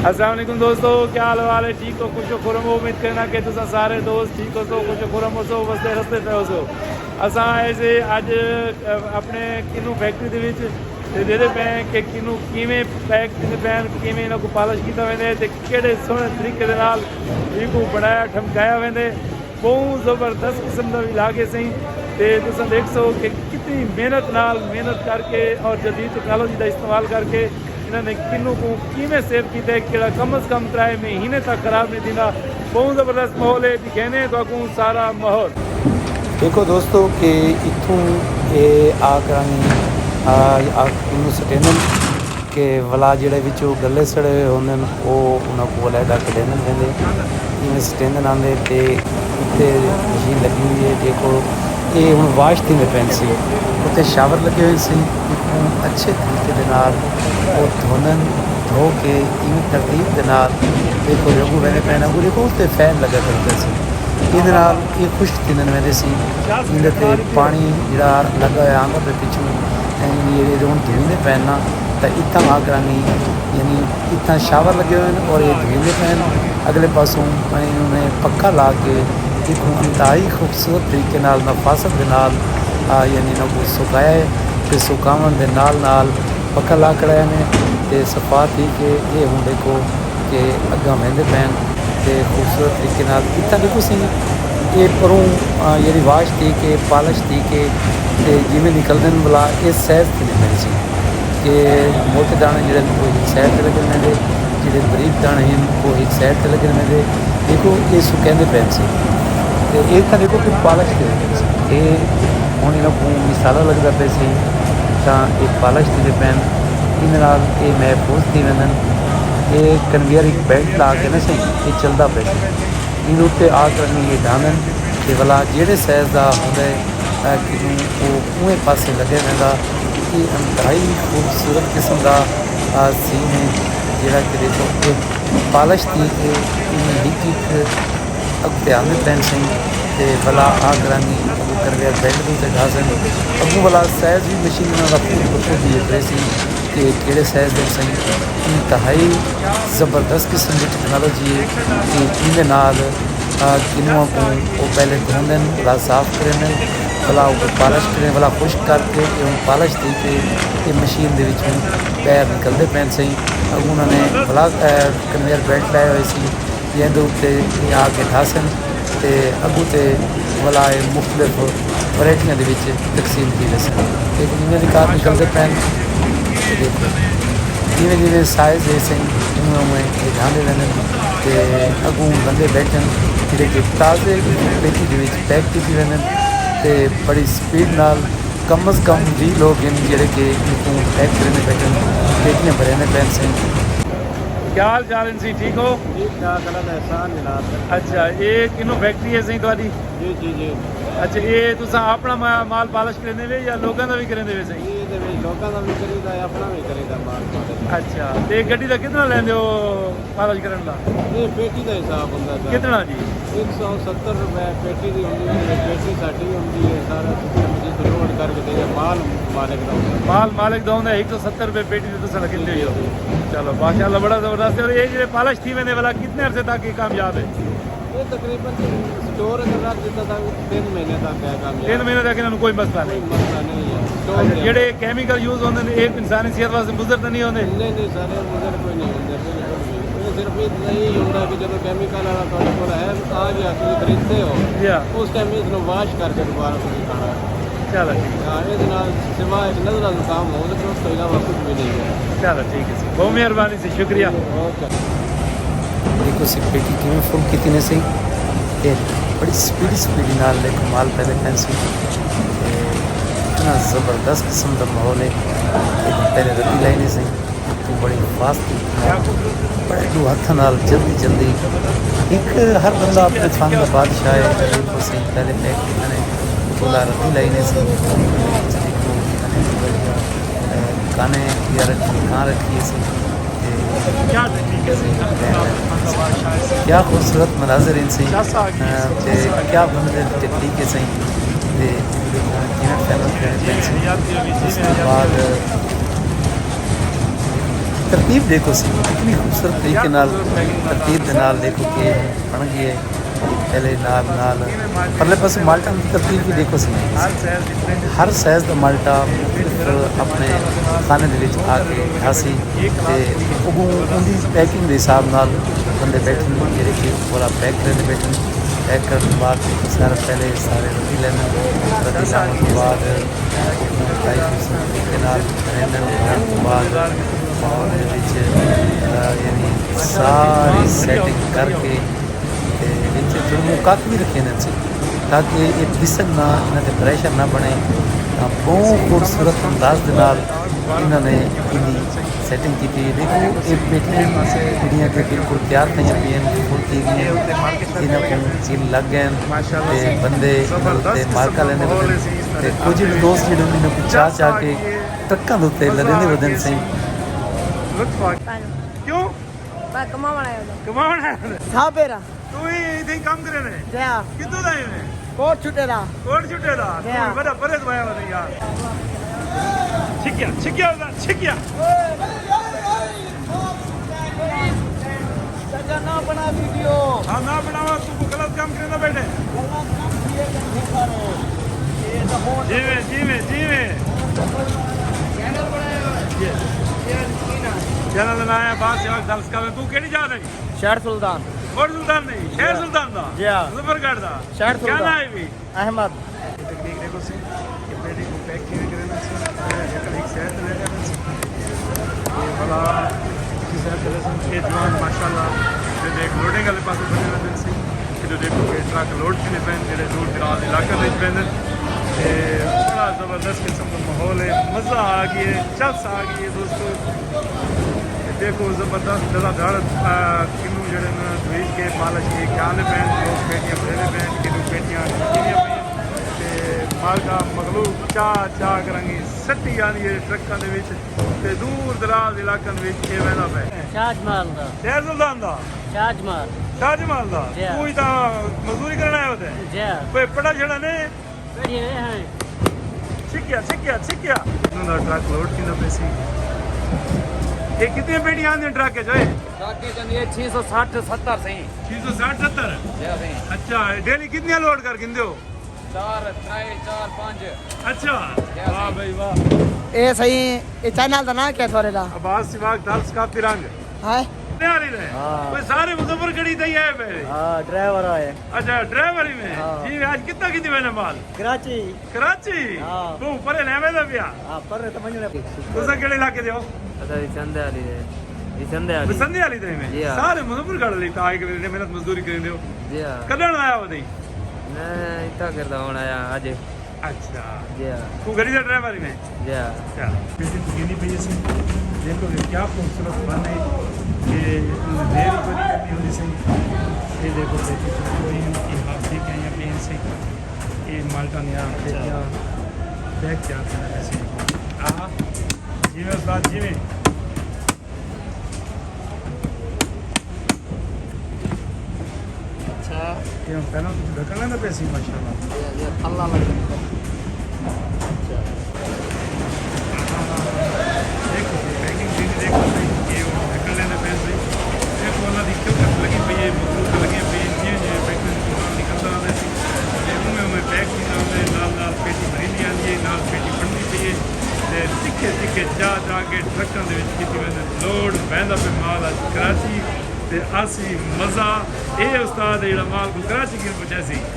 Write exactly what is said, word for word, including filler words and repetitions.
السلام علیکم دوستو، کیا حال حوال ہے؟ ٹھیک ہو؟ خوش و خرم ہو؟ امید کرنا کہ تساں سارے دوست ٹھیک ہوسو، خوش و خرم ہوسو، وسدے رسدے پئے ہوسو۔ اساں ایسے اج، اہ، اپنے کنوں فیکٹری دے وچ تے ݙیہدے پئے ہیں کہ کنوں کیویں پیک تھیندے پئے ہن، کیویں انہاں کوں پالش کیتا ویندے تے کیڑھے سوہݨے طریقے دے نال اینکوں بݨایا ٹھمکایا ویندے۔ ٻہوں زبردست قسم دا ولاگ ہے سئیں۔ تے تساں ݙیکھسو کہ کتنی محنت نال، محنت کر کے اور جدید ٹیکنالوجی دا استعمال کر کے انہاں نے کنوں کوں کیویں سیو کیتا ہے، کیڑھا کم از کم ترائے مہینے تک خراب نہیں تھیندا۔ ٻہوں زبردست ماحول ہے، ݙکھیندے ہیں تہاکوں سارا ماحول۔ ݙیکھو دوستو کہ اتھوں اے آ کرانی، آ، آ کنوں سٹیندن کہ ولا جیڑھے وچوں ڳلے سڑے ہوئے ہوندن، او انہاں کوں علیحدہ کڈھیندن ویندے۔ ایویں سٹیندن آندے تے اتے مشین لڳی ہوئی ہے، ݙیکھو اے ہݨ واش تھیندے پئن سی، اتے شاور لڳے ہوئے سی، اکوں اچھے طریقے دے نال او دھوندن، دھو کے ایویں ترتیب دے نال ݙیکھو اڳوں ویندے پئن، اڳوں ݙیکھو اتے فین لڳا کھڑے سی، ایندے نال اے خشک تھیندن ویندے سی، ایندے تے پاݨی جیڑھا لڳا ہویا آندا پئے پچھوں، ایں ایندی ایریا تے ہݨ دھویندے پئن نا، تاں اتھاں آ کرانی، یعنی اتھاں شاور لڳے ہوئے ہن اور اے دھویندے پئے ہن۔ اڳلے پاسوں انہیں پکھا لا کے اتھوں انتہائی خوبصورت طریقے نال نفاست دے نال، آ، یعنی انہاں کوں سکایا ہے تے سکاوݨ دے نال نال پکھا لا کھڑائے نے تے صفا تھی کے اے ہݨ ݙیکھو کہ اڳاں ویندے پئن تے خوبصورت طریقے نال اتھاں ݙیکھو سئیں، اے پروں، آ، یعنی واش تھی کے، پالش تھی کے تے جیویں نکلدن ولا اے سائز تھیندے پئن سئیں کہ موٹے داݨے جیڑھے ہن او ہک سائیڈ تے لڳن ویندے، جیڑھے باریک داݨے ہن او ہک سائیڈ تے لڳن ویندے۔ ݙیکھو اے سکیندے پئن سئیں تے اے تاں ݙیکھو کہ پالش تھی ویندے سئیں۔ اے ہݨ انہاں کوں مصالحہ لڳدا پئے سئیں تاں اے پالش تھیندے پئن، ایندے نال اے محفوظ تھی ویندن۔ اے کنویئر ہک بیلٹ لا کے نا سئیں، اے چلدا پئے سئیں۔ اینوں اتے آ کرݨی اے ڈھاندن تے ولا جیڑھے سائز دا ہوندا ہے، اے کنوں او اوہیں پاسے لڳے ویندا۔ اے انتہائی خوبصورت قسم دا، آ، سین ہے، جیڑھا کہ ݙیکھو اے پالش تھی کے ایویں ہک ہک اڳتے آندے پئن سئیں تے ولا آ کرانی اڳوں کنویئر بیلٹ دے اتے ڈھاسن۔ اڳوں ولا سائز وی مشین انہاں دا خود بخود ہی اترے سی کہ کیڑھے سائز دے سئیں۔ انتہائی زبردست قسم دی ٹیکنالوجی ہے کہ ایندے نال، آ، کنواں کوں او پہلے دھوندن، ولا صاف کریندن، ولا اوکوں پالش کریندن، ولا خشک کر کے تے ہݨ پالش تھی کے اے مشین دے وچوں ٻاہر نکلدے پئن سئیں۔ اڳوں انہاں نے ولا، آ، کنویئر بیلٹ لائے ہوئے سی۔ جیندے اتے اے آ کے ڈھاسن تے اڳوں تے ولا اے مختلف ورائٹیاں دے وچ تقسیم تھی ویسن۔ تے ایویں دی کار نکلدے پئن۔ تے ݙیکھو، جیویں جیویں سائز ہے سئیں، اونویں اونویں اے ڈھاندے ویندن تے اڳوں بندے ٻیٹھن جیڑھے کہ تازے پیٹی دے وچ پیک کیتی ویندن تے بڑی سپیڈ نال، کم از کم ویہہ لوگ ہن جیڑھے کہ اینکوں پیک کریندے ٻیٹھن، پیٹیاں بھریندے پئن سئیں۔ کیا حال چال ہیں سئیں، ٹھیک ہو؟ ٹھیک ٹھاک، اللہ دا احسان جناب۔ اچھا، اے کنوں فیکٹری ہے سئیں تہاݙی؟ جی، جی، جی۔ اچھا، اے تساں اپݨا ما-، مال پالش کریندے وے یا لوکاں دا وی کریندے وے سئیں؟ جی، اے تے وی لوکاں دا وی کریدا ہے، اپݨا وی کریدا مال پالش۔ اچھا، تے گݙی دا کتنا لیندے ہو پالش کرݨ دا؟ اے پیٹی دا حساب ہوندا سر۔ کتنا جی؟ ہک سو ستر روپے پیٹی دی ہوندی ہے، پیٹی ساݙی ہوندی ہے، سارا سسٹم جس لوڈ کر کے دے، مال مالک دا ہوندا۔ مال مالک دا ہوندا ہے، ہک سو ستر روپے پیٹی دے تساں لڳندے ہو۔ چلو، ماشاءاللہ، بڑا زبردست ہے۔ اور اے جیڑھے پالش تھی ویندے والا کتنے عرصے تک یہ کامیاب ہے؟ یہ تقریباً سٹور اگر رکھ دیتا تھا، تین مہینے تک ہے کامیاب۔ تین مہینے تک انہاں نوں کوئی مسئلہ نہیں۔ کوئی مسئلہ نہیں ہے، سٹور اچھا، ہے۔ جیڑھے کیمیکل یوز ہوندے نے، اے انسانی صحت واسطے مضر تاں نہیں ہوندے؟ نہیں، نہیں سر، اے مضر کوئی نہیں ہوندے، بالکل بھی۔ اے صرف اتنا ہی ہوندا کہ جدوں کیمیکل والا تہاݙے کول ہے، آ گیا، تسی خریدتے ہو، یا۔ اس ٹائم اس نوں واش کر کے دوبارہ تسی کھانا۔ چلو ٹھیک۔ ہاں، اے دے نال سوا ایک نزلہ زکام ہو سکدا، اس توں علاوہ کچھ بھی نہیں ہے۔ چلو ٹھیک ہے سر، بہت مہربانی سر، شکریہ۔ اوکے۔ ݙیکھو سی پیٹی کیویں فل کیتی نے سی، تے بڑی سپیڈی سپیڈی نال ݙیکھو مال پہلے پہنچ سی۔ تے اتنا زبردست قسم دا ماحول ہے۔ تے پہلے ردی لائی نے سی، تے بڑی فاسٹ، بڑے ݙو ہتھاں نال جلدی جلدی۔ ہک ہر بندہ اپݨے فن دا بادشاہ ہے۔ ݙیکھو سی پہلے پیک کیتے نے، اتھوں لا ردی لائی نے سی۔ ݙیکھو کانے یا رکھی، کاں رکھی سی۔ کیا خوبصورت مناظر ہن سی، تے کیا بندے دی ٹیکنیک ہے سائیں، تے کیویں فیمس کرݨے پئے سی۔ اس توں بعد ترتیب ݙیکھو سی، کتنی خوبصورت طریقے نال ترتیب دے نال ݙیکھو کہ بݨ ڳئی ہے۔ پہلے نال نال پرلے پاسے مالٹا دی ترتیب وی ݙیکھو سی۔ ہر سائز دا مالٹا مختلف اپݨے خانے دے وچ آ کے ہاسی تے اڳوں اوندی پیکنگ دے حساب نال بندے ٻیٹھن، جیڑھے کہ اولا پیک کریندے ٻیٹھن۔ پیک کرݨ توں بعد سارے پہلے سارے ردی لیندن، ردی لاوݨ توں بعد ڈرائی فروٹس طریقے نال رہندن۔ رہݨ توں بعد ماحول دے وچ، آ، یعنی ساری سیٹنگ کر کے تے وچ تھوڑی کک وی رکھیندن سی، تاکہ اے پسن نہ، انہاں تے پریشر نہ بݨے۔ تاں ٻہوں خوبصورت انداز دے نال انہاں نے ایندی سیٹنگ کیتی۔ ݙیکھو، اے پیٹیاں جیڑھیاں کہ بالکل تیار تھئیاں پئین، فل تھی ڳئین۔ انہاں کوں چل لڳ ڳئین تے بندے انہاں تے مارکا لیندے ودن۔ تے کجھ دوست جیڑھے انہاں کوں چا چا کے ٹرکاں دے اتے لدیندے ودن سئیں۔ کیوں؟ میں کماوݨ آیا ہوں۔ کماوݨ آیا ہوں۔ صابر ہاں۔ توں ہی اتھے کم کریندے؟ جی ہاں۔ کتھوں دا ہے؟ کوٹ چھٹے دا۔ کوٹ چھٹے دا؟ جی ہاں۔ توں وݙا پرہیز وایا ہوندے یار۔ چھکیا، چھکیا ہوگا، چھکیا۔ چاچا نہ بݨا ویڈیو۔ ہاں، نہ بݨاواں، توں کوئی غلط کم کریندا ٻیٹھے۔ غلط کم کیے تے پھر سارے۔ جیویں، جیویں، جیویں۔ چینل دا ناں ہے عباس سیوک دلس کا۔ توں کیڑھی جاہ دا ہے؟ شہر سلطان۔ کوٹ سلطان نہیں، شہر سلطان دا؟ جی ہاں۔ مظفر گڑھ دا؟ شہر سلطان۔ کیا ناں ہے بھی؟ احمد۔ ٹیکنیک ݙیکھو سی کہ پیٹی کوں پیک کیویں کریندا سی، ہک ہک سائیڈ تے لے جاندا سی۔ تے بھلا اسی سائیڈ تے لے سن۔ اے جوان ماشاءاللہ تے ݙیکھ لوڈنگ والے پاسے بݨے ہوندے سی۔ اے جو ݙیکھو کہ ٹرک لوڈ تھیندے پئن، جیڑھے دور دراز علاقے وچ ویندن۔ تے بڑا زبردست قسم دا ماحول ہے، مزہ آ ڳیا ہے، چس آ ڳئی ہے دوستو۔ تے ݙیکھو زبردست دھڑا دھڑ، آ، کنوں جیڑھے نا دھوئی کے پالش کے کیا آندے پئن، لوک پیٹیاں بھریندے پئن، کنوں پیٹیاں ٹھکیندیاں پئن۔ تے مالکا مخلوق چا چا کرنگی سٹی آندی ہے ٹرکاں دے وچ، تے دور دراز علاقاں دے وچ اے ویندا پئے۔ شاہ جمال دا۔ شہر سلطان دا؟ شاہ جمال۔ شاہ جمال دا؟ جی ہاں۔ توں ہی تاں مزدوری کرݨ آیا ہوندے؟ جی ہاں۔ کوئی پڑھا چھڑا نہیں؟ پڑھے ہوئے ہیں۔ چھکیا، چھکیا، چھکیا۔ انہاں دا ٹرک لوڈ تھیندا پئے سی۔ اے کتنی پیٹیاں آندیاں ٹرک وچ اے؟ ٹرک وچ آندی ہے چھ سو سٹھ ستر سئیں۔ چھ سو سٹھ ستر؟ جی سئیں۔ اچھا، ڈیلی کتنیاں لوڈ کر گھندے ہو؟ چار، ترے، چار، پنج۔ اچھا، جی واہ سئیں۔ بھائی واہ۔ اے سئیں، اے چینل دا ناں کیا تھوڑے دا؟ عباس سواگ دلس کافی رنگ۔ ہائے۔ کتنے آ رہی ہے؟ ہاں۔ کوئی سارے مظفر گڑھی تے ہی آئے پئے؟ ہاں، ڈرائیور آئے۔ اچھا، ڈرائیور ہی میں۔ ہاں۔ جی، اڄ کتنا کیتی میں نے مال؟ کراچی۔ کراچی؟ ہاں۔ توں پرے لے ویندا پیا؟ ہاں، پرے تے ونڄݨے۔ تساں کیڑھے علاقے دے ہو؟ اساں وی سندھ والی دے۔ وی سندھ والی۔ وی سندھ والی دے میں؟ جی ہاں۔ سارے مظفر گڑھ والی تاں آئے کریندے، محنت مزدوری کریندے ہو۔ جی ہاں۔ کݙݨ آیا ہو تئیں؟ میں اتھاں کردا ہݨ آیا اڄ۔ اچھا۔ جی ہاں۔ توں گڑھی دا ڈرائیور ہی میں؟ جی ہاں۔ چل۔ پیٹی ٹھکیندی پئی سی۔ ݙیکھو کہ کیا خوبصورت فن ہے کہ دیر ہی کوئی کرنی ہوندی سی۔ اے ݙیکھو پیٹی ٹھکی پئی ہے، اے ہاتھ دے کے آئیاں پئین سی۔ اے مالٹا نیاں پیٹیاں پیک تیار کرݨ پئے سی۔ آہا۔ جیویں استاد جیویں۔ اچھا۔ اے ہݨ پہلاں توں ڈھکݨ لیندا پئے سی، ماشاءاللہ۔ اے، اے پھل نہ لڳے۔ اچھا۔ ݙیکھو، پیکنگ جیویں ݙیکھو سئیں، اے ہݨ ڈھکݨ لیندا پئے سی۔ ݙیکھو، انہاں دی خدمت لڳی پئی ہے، مخلوق لڳی پئی ہے، جیویں جیویں پیکنگ توں مال نکلدا آندے سی، تے اونویں اونویں پیک تھیندا آندے، نال نال پیٹی بھریندی آندی ہے، نال پیٹی بݨدی پئی ہے، تے تکھے تکھے چا چا کے ٹرکاں دے وچ کیتی ویندن لوڈ، ویندا پئے مال اڄ کراچی۔ تے آسی مزہ۔ اے استاد ہے جیڑھا مال کوں کراچی گھن پڄاسی۔